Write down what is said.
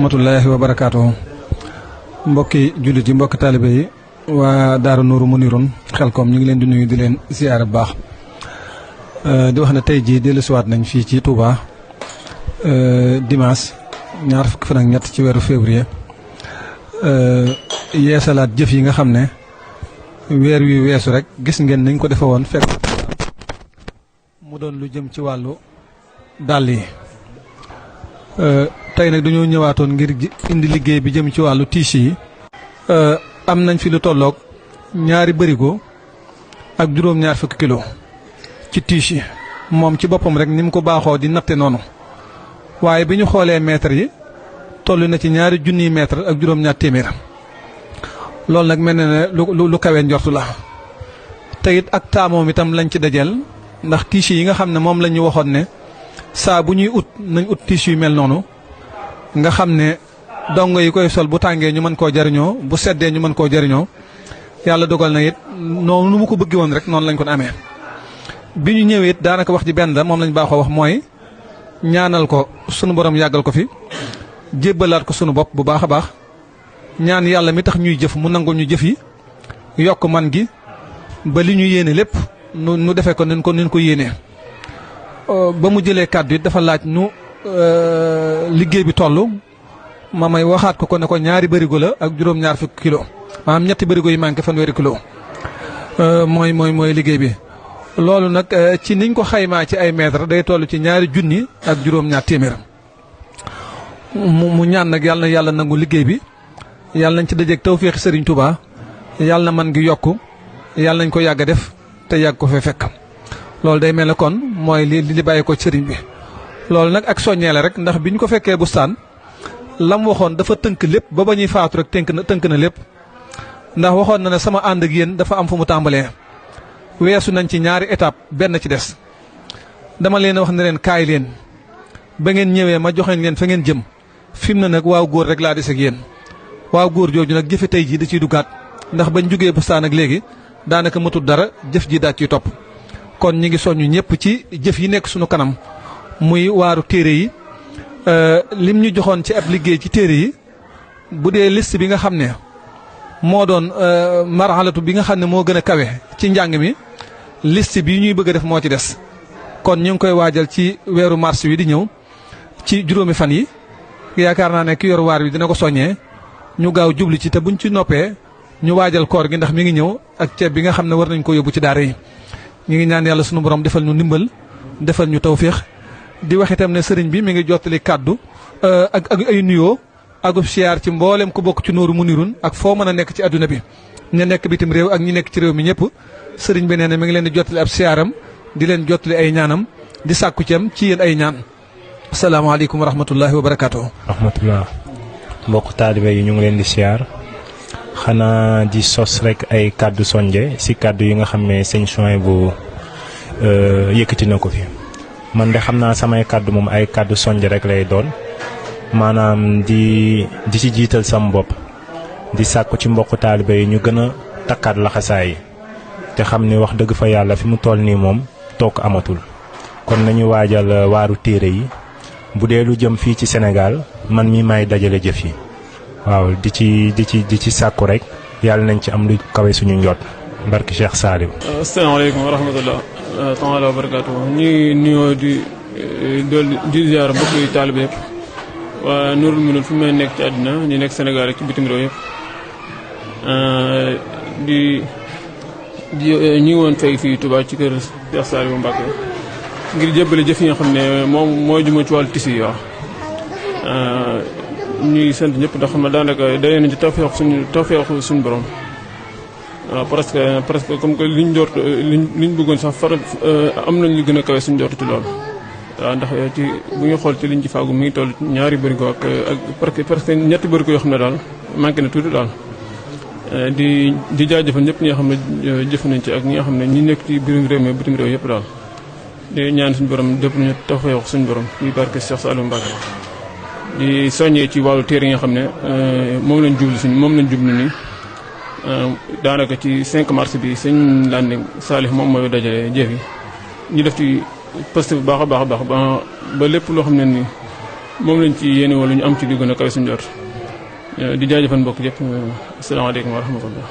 rahmatullahi wa barakaatuhu mbokki jullit yi mbokki taalibe yi waa Daaru Nuuru Munirun Xelkom ñu ngi leen di nuyu di leen ziyaare bu baax di wax ne tey jii dellusiwaat nañ fii ci Touba dimanche ñaar fukki fan ak ñett ci weeru février yeesalaat jëf yi nga xam ne weer wi weesu rek gis ngeen nañ ko defe woon fekk mu doon lu jëm ci wàllu dàll yi tey nag dañoo ñëwaatoon ngir indi liggéey bi jëm ci wàllu tiis yi am nañ fi lu tolloog ñaari bërigo ak juróom-ñaar fukki kilo ci tiis yi moom ci boppam rek ni mu ko baaxoo di natte noonu waaye bi ñu xoolee mètres yi toll na ci ñaari junniy mètre ak juróom-ñaar téeméer loolu nag mel na ne lu kawe njortu la te it ak taamoom itam lañ ci dajeel ndax tiis yi nga xam ne moom la ñu waxoon ne saa bu ñuy ut nañ ut tiis yu mel noonu nga xam ne dongo yi koy sol bu tàngee ñu mën koo jariñoo bu seddee ñu mën koo jariñoo yàlla dogal na it noonu nu mu ko bëggee woon rek noonu lañ ko amee. bi ñu ñëwee it daanaka wax ji benn la moom lañ baaxoo wax mooy ñaanal ko sunu borom yàggal ko fi jébbalaat ko sunu bopp bu baax a baax ñaan yàlla mi tax ñuy jëf mu nangul ñu jëf yi yokk man gi ba li ñu yéene lépp nu defee ko nin ko yéenee. ba mu jëlee kàddu it dafa laaj nu liggéey bi toll ma may waxaat ko ne ko ñaari bërigo la ak juróom-ñaar fukki kilo maanaam ñetti bërigo yi manqué fanweeri kilo mooy liggéey bi. loolu nag ci niñ ko xaymaa ci ay mètres day toll ci ñaari junni ak juróom-ñaar téeméer mu ñaan nag yàlla na yàlla nangu liggéey bi yàlla nañ ci dajeeg tawféexi Sëriñ Tuubaa yàlla na man gi yokku yàlla nañ ko yàgg a def te yàgg ko fee fekk. loolu day mel ne kon mooy li bàyyi ko sëriñ bi loolu nag ak soññee la rek ndax bi ñu ko fekkee bustaan lam waxoon dafa tënk lépp ba ñuy faatu rek tënk na lépp ndax waxoon na ne sama ànd ak yéen dafa am fu mu tàmbalee weesu nañ ci ñaari étape benn ci des dama leen wax ne leen kaay leen ba ngeen ñëwee ma joxeñ leen fa ngeen jëm fi mu ne nag waaw góor rek laa des ak yéen waaw góor jooju nag jëfe tey jii da ciy duggaat ndax bañ jógee bustaan ak léegi daanaka matul dara jëf ji daal ciy topp. kon ñi ngi soññu ñëpp ci jëf yi nekk sunu kanam muy waaru téere yi lim ñu joxoon ci ab liggéey ci téere yi bu dee liste bi nga xam ne moo doon marhalatu bi nga xam ne moo gën a kawe ci njàng mi liste bi ñuy bëgg a def moo ci des. kon ñu ngi koy waajal ci weeru mars wi di ñëw ci juróomi fan yi yaakaar naa ne ki yor waar wi dina ko soññee ñu gaaw jubli ci te buñ ci noppee ñu waajal koor gi ndax mi ngi ñëw ak ceeb bi nga xam ne war nañ ko yóbbu ci daara yi. ñu ngi ñaan yàlla sunu borom defal ñu ndimbal defal ñu tawféex di wax itam ne sëriñ bi mi ngi jottali kàddu ak ay nuyoo akub siyaar ci mboolem ku bokk ci Nuuru Munirun ak foo mën a nekk ci adduna bi ña nekk bitim réew ak ñi nekk ci réew mi ñëpp sëriñ bi nee na mi ngi leen di jottali ab siyaaram di leen jottali ay ñaanam di sàkku ci am ci yéen ay ñaan. asalaamaaleykum wa rahmatullahi wa barakaatuh. rahmatullah mbokk taalibe yi ñu ngi leen di siyaar xanaa di sos rek ay kàddu sonje si kàddu yi nga xam ne sëñ Souhaïbou yëkkati na ko fi man de xam naa samay kàddu moom ay kàddu sonje rek lay doon maanaam di ci jiital sam bopp di sàkku ci mbokku taalibe yi ñu gën a takkaat laxasaay yi te xam ni wax dëgg fa yàlla fi mu toll nii moom toog amatul kon nañu waajal waaru téere yi bu dee lu jëm fii ci Sénégal man mi may dajale jëf yi waaw di ci sàkku rek yàlla nañ ci am lu kawe suñu njot barki Cheikh Saliou. asalaamaaleykum wa rahmatulah taala wa barakaatu ñuy nuyoo di ziar mbokki taalibe yëpp waa Nuurul Munirun fi may nekk ci àddina ñu nekk Sénégal ak ci bitim réew yëpp ñu ngi woon fay fii Touba ci kër Cheikh Saliou Mbacké ngir jébbale jëf yi nga xam ne moom mooy juma ci wàllu tisi yi waaw ñuy sant ñëpp ndax xam ne daanaka day nañ ci tawfeexu suñu borom waaw presque comme que liñ bëggoon sax am nañ lu gën a kawe suñu jort ci loolu waaw ndax ci bu ñu xool ci liñ ci faagu mi ngi toll ñaari bërigo ak presque ñetti bërigo yoo xam ne daal manqué na tuuti daal di jaajëfal ñëpp ñi nga xam ne jëf nañ ci ak ñi nga xam ne ñi nekk ci biir réew mi bitim réew yëpp daal di ñaan suñu borom dëpp ñu tawfeexu suñu borom fii barke Cheikh Saliou Mbacké di soññee ci wàllu téere yi nga xam ne moom lañ jublu nii daanaka ci 5 mars bi sëñ Landing Salih moom mooy dajale jëf yi ñu def ci poste bu baax a baax ba lépp loo xam ne ni moom lañ ci yéene wala ñu am ci lu gën a kawe suñu jot di jaajëfal mbokk yëpp asalaamaaleykum wa rahmatullah